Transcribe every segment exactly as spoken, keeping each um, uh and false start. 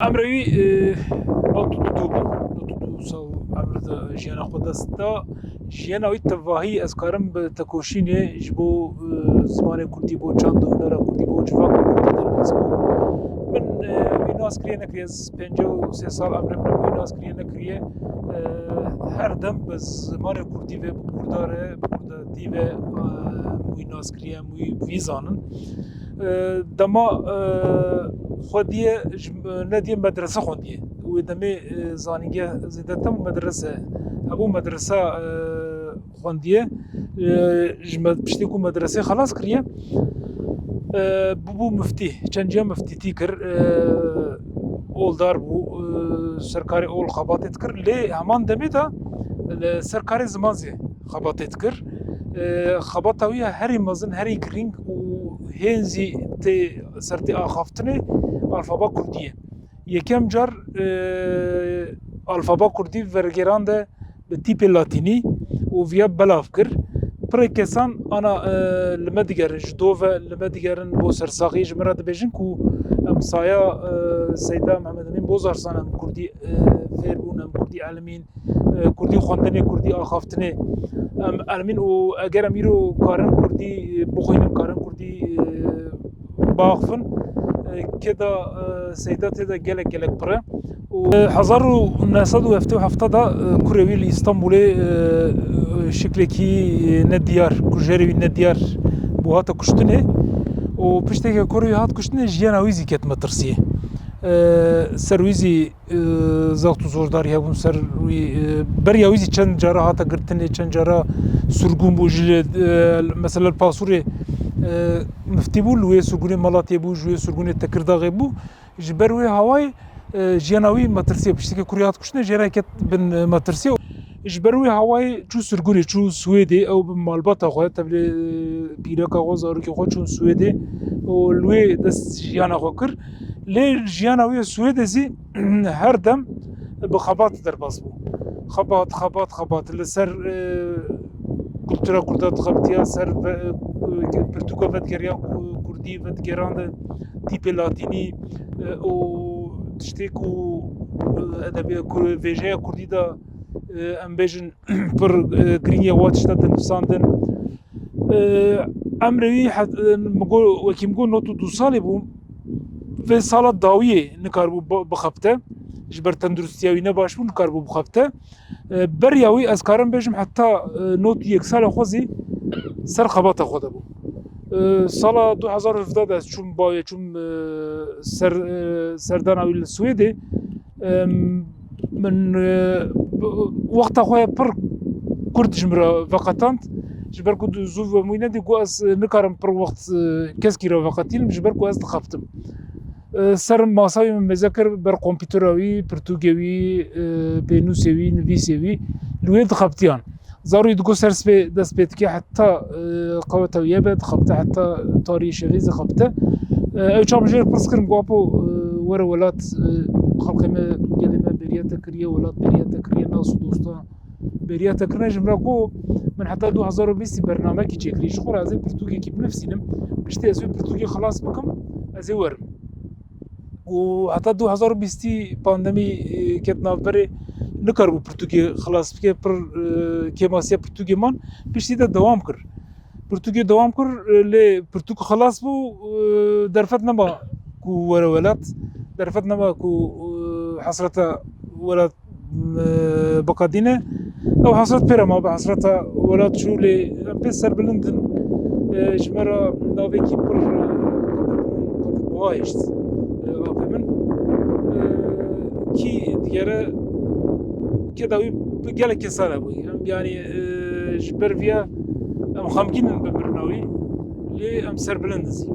Emrê wî, e, nod û du bû. Nod û du sal emr de jiyana xwe dest da. Jiyana wî tevahî ez karim bi tekoşînê ji bo, e, zimanê kurdî, bo çand û hunera kurdî, bo civaka kurdî derbas bû. Min, e, wî nas kiriye nekiriye, ez pêncî û sê sal emrê min wî nas kiriye nekiriye. E, her dem bi zimanê kurdî ve, bi kurda re, bi kurdatî ve, e, wî nas kiriye, em wî, wî zanin. E, dema, e, xwediye ji, nediye medrese xwendiye. Wê demê, e, zanîngeh zêdetir medrese hebû, medresa, e, xwendiye. E, ji me-, piştî ku medresê xelas kiriye, e, bûbû miftî. Çend ciya miftîtî kir. E, oldar bû, e, serkarê ol xebatê dikir. Lê heman demê de li serkarê ziman zî xebatê dikir. E, xebata wî ya herî mezin, herî girîng û hên zî tê ser tê axaftinê alfaba kurdî ye. Yekem car, e, alfaba kurdî vergêrande bi tîpê latînî û viya belav kir. Pirê kesan ana, e, li me digerin, ji dov ve li me digerin bo sersaxî ji min re dibêjin ku em saya, e, Seyda Mehmed Emîn Bozarsan em kurdî, e, fêr bûn, em kurdî elimîn, e, kurdî xwendinê, kurdî axaftinê. Em elimîn û eger em îro karin kurdî, e, bixwînin, karin kurdî, e, biaxifin, e, keda, e, Seyda tê de gelek gelek pir e. Û, e, hezar û neh sed û heftê û heft de, e, kurê wî li Îstanbulê, e, e, şiklekî nediyar, kujerê wî nediyar bû, hate kuştinê. Û piştê ke kurê wî hat kuştinê, jiyana wî zî ket metirsiyê. E, ser wî zî, e, zext û zordarî hebûn ser wî, e, beriya wî zî çend cara hate girtinê, çend cara surgûn bû ji, e, mesela li Pasûrê, e, miftî bû, li wê surgûnê Malatiyê bû, ji wê surgûnê Tekirdaxê bû. Ji ber wê hawayê, e, jiyana wî metirsiyê, piştî ke kurê hat kuştinê, jiyana ket bin, e, metirsiyê. Ji ber wê hawayê çû surgûnê, çû Swêdê, ew bi malbata xwe, tevlê, e, pîreka xwe, zarokê xwe çûn Swêdê û li wê dest jiyana xwe kir. Lê jiyana wî ya Swêdê zî her dem bi xebat derbas bû. Xebat, xebat, xebat. Li ser, e, kultura kurda dixebitiya, ser ve, e, pirtûka vedigeriya ku-, kurdî vedigêrande tîpê latînî, e, û tiştê ku, e, edebiya kur-, vêjeya kurdî de, e, em bêjin pir, e, girîng e, wa tişta dinivîsandin. E, emrê wî het-, e, min got, wekî min got, nod û du salî bû. Vê sala dawiyê nikaribû bi-, bixebite. Ji ber tenduristiya wî ne baş bû, nikaribû bixebite. E, beriya wî ez karim bêjim heta, e, nod û yek sala xwe zî ser xebata xwe de bû. E, sala du hezar û hevdeh de ez çûm bavê, çûm, e, ser, e, serdana wî li Swêdê. E, min, e, wexta xwe ya pir kurt ji min re veqetand. Ji ber ku du-, zû ve min nedî ku ez, e, nikarim pir wext, e, keskî re veqetînim, ji ber ku ez dixebtim. E, ser masa wî min mêze kir, ber kompûtera wî, pirtûkê wî, e, pênûsê wî, nivîsê wî, li wê dixebitiyan. Zarûyê digot ser sibê dest pê dike, heta, e, qeweta wî hebe, dixebite, heta tarî şevê zî xebite. E, ew çav jê re pirs kirim, got, "Apo, e, were welat, e, xelkê me, gelê me bêriya te kiriye, welat bêriya te kiriye, nas û dosta bêriya te kirine." Ji min re got, "Min heta du hezar û bîstî bernamekî çêkirî, ji xwe re ez ê pirtûkekî binivîsînim, piştî ez wê pirtûkê xilas bikim, ez ê werim." Û heta du hezar û bîstî pandemî, e, ket navberê, nikaribû pirtûkê xilas bike, pir, e, kêmasiya pirtûkê man, piştî de dewam kir. Pirtûkê dewam kir, e, lê pirtûk xilas bû, e, derfet nema ku were welat, derfet nema ku, e, hesreta welat, e, biqedîne. Ew hesret pê re mabe, hesreta welat çû, lê em pê serbilind in. E, ji me re navekî pir, e, buha hişt, e, apê min. E, kî digere keda wî bi gelek kesan hebû. Em, yanî, e, ji ber viya em xemgîn in bi mirina wî, lê em serbilind in zî.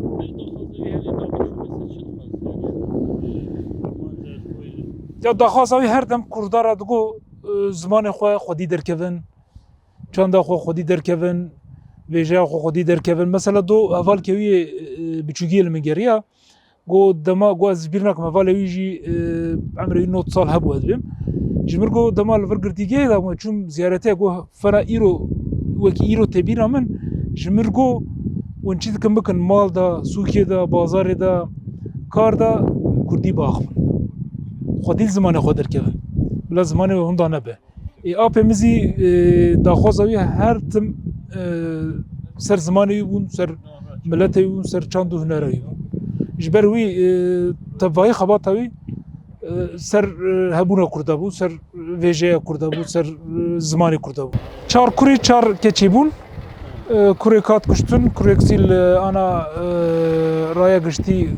Ya daxwaza wî her dem kurda re digot, e, zimanê xwe xwedî derkevin, çanda xwe xwedî derkevin, vêjeya xwe xwedî derkevin. Mesela do hevalkê wî, e, biçûkiyê li min geriya, got dema, got ez ji bîr nakim, hevalê wî jî, e, emrê wî nod sal hebû ez bêm. Ji min got dema li vir girtîgehê de bûm, çûm ziyaretê, got fena îro, wekî îro tê bîra min, ji min got, hûn çi dikin bikin, mal de, sûkê de, bazarê de, kar de, kurdî biaxivin. xwedî li zimanê xwe derkevin. Bila zimanê wê winda nebe. Ê, apê min zî, e, daxwaza wî her tim, e, ser zimanê wî bûn, ser miletê wî bûn, ser çand û hunera wî bûn. Ji ber wî, e, tevahî xebata wî, e, ser, e, hebûna Kurda bû, ser vêjeya Kurda bû, ser, e, zimanê Kurda bû. Çar kurê, çar keçê bûn. E, kurêk hat kuştin, kurêk zî li ana, e, raya giştî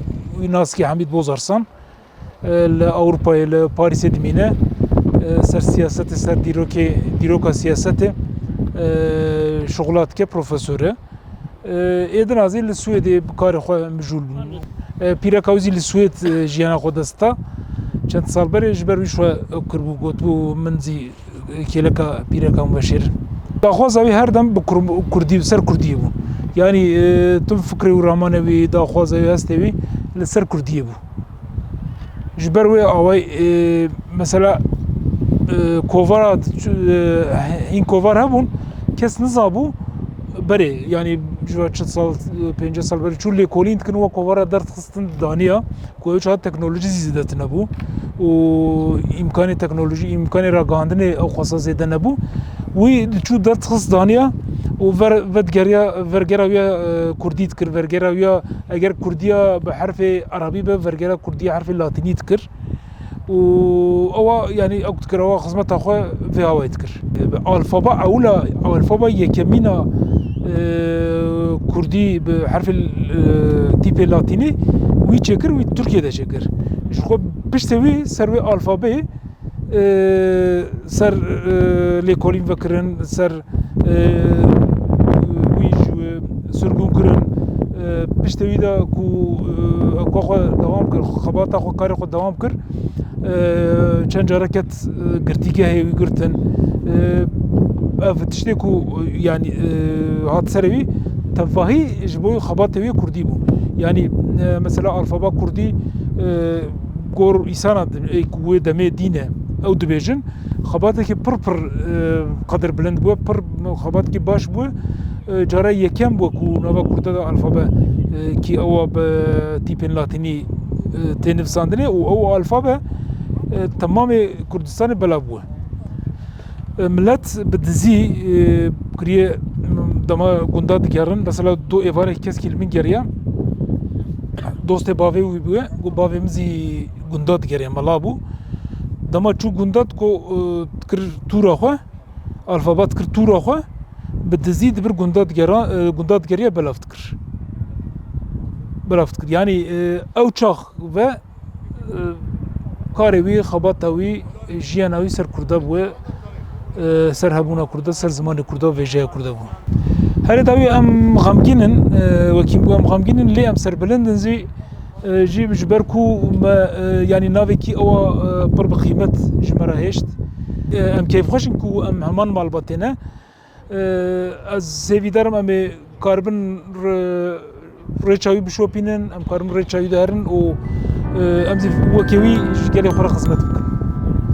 wî naskî Hemîd Bozarsan. E, li Ewropayê, li Parîsê dimîne. E, ser siyasetê, ser dîrokê, dîroka siyasetê, e, şixula dike, profesor e. E, ê din a zî li Swêdê bi karê xwe mijûl bûn. E, pîreka wî zî li Swêd, e, jiyana xwe dest da. Çend sal berê ji ber wî ji xwe ew kiribû, gotibû, min zî kêleka pîreka min veşêrin. Daxwaza wî her dem bi kur-, kurdî, ser kurdiyê bû. Yanî, e, tim fikrê û ramanê wî, daxwaza wî, hestê wî li ser kurdiyê bû. Ji ber wê awayî, e, mesela, e, kovara, e, hîn kovar hebûn, kes nizabû berê, yanî ji çil sal, e, pêncî sal berê çû lêkolîn dikin, we kovara derdixistin daniya. Ku ew çax teknolojî zî zêde tune bû û îmkanê teknolojî, îmkanê ragihandinê ew xwesa zêde nebû. Wî diçû derdixist daniya û ver-, vedigeriya, vergera wî ya, e, kurdî dikir, vergera wî ya, eger kurdiya bi herfê erebî be, vergera kurdiya herfê latînî dikir. Û ewa, yanî ew dikir, ewa xizmeta xwe vê awayî dikir. Alfaba ewla, alfaba yekemîna, e, kurdî bi herfê, e, tîpê latînî wî çêkir, wî Tirkiyê de çêkir. Ji xwe piştê wî ser wê alfabeyê, e, ser, e, lêkolîn vekirin, ser, e, wî ji wê sirgûn kirin. E, piştê wî de ku, e, ku xwe dewam kir, xebata xwe, karê xwe dewam kir. E, çend care ket, e, girtîgehê wî girtin. E, ev tiştê ku, e, yanî, e, hat serê wî, tevahî ji bo xebatê wî kurdî bû. Yanî, e, mesela alfaba kurdî, e, gor îsana di-, ê ku wê demê dîne, ew dibêjin, xebatekî pir pir, e, qedirbilind bû, pir xebatekî baş bû. E, cara yekem bû ku nava kurda de alfabe, e, kî ewa bi tîpên latînî, e, tê nivîsandinê û ew alfabe, e, temamê Kurdistanê belav bû. E, milet bi dizî, e, kiriye, dema gunda digerin, mesela do êvarê keskî li min geriya, dostê bavê wî bûye, got, bavê min zî gunda digeriye, mela bû. Dema çû gunda, diko, e, dikir tûra xwe, alfaba dikir tûra xwe, bi dizî dibir gunda digera, e, gunda digeriya belav dikir. Belav dikir. Yanî, e, ew çax ve, e, karê wî, xebata wî, jiyana wî ser kurda bûye, e, ser hebûna kurda, ser zimanê kurda, vêjeya kurda bû. Herê dawî em xemgîn in, e, wekî bû em xemgîn in, lê em serbilind in zî, e, jî ji ber ku me, e, yanî navekî ewa, e, pir bi qîmet ji me re hêşt. E, em keyfxweş in ku em heman malbatê ne. E, ez hêvîdar im em ê karibin re-, rêça wî bişopînin, em karibin rêça wî de herin û, e, em zî wekî wî ji gelê xwe re xizmet bikin.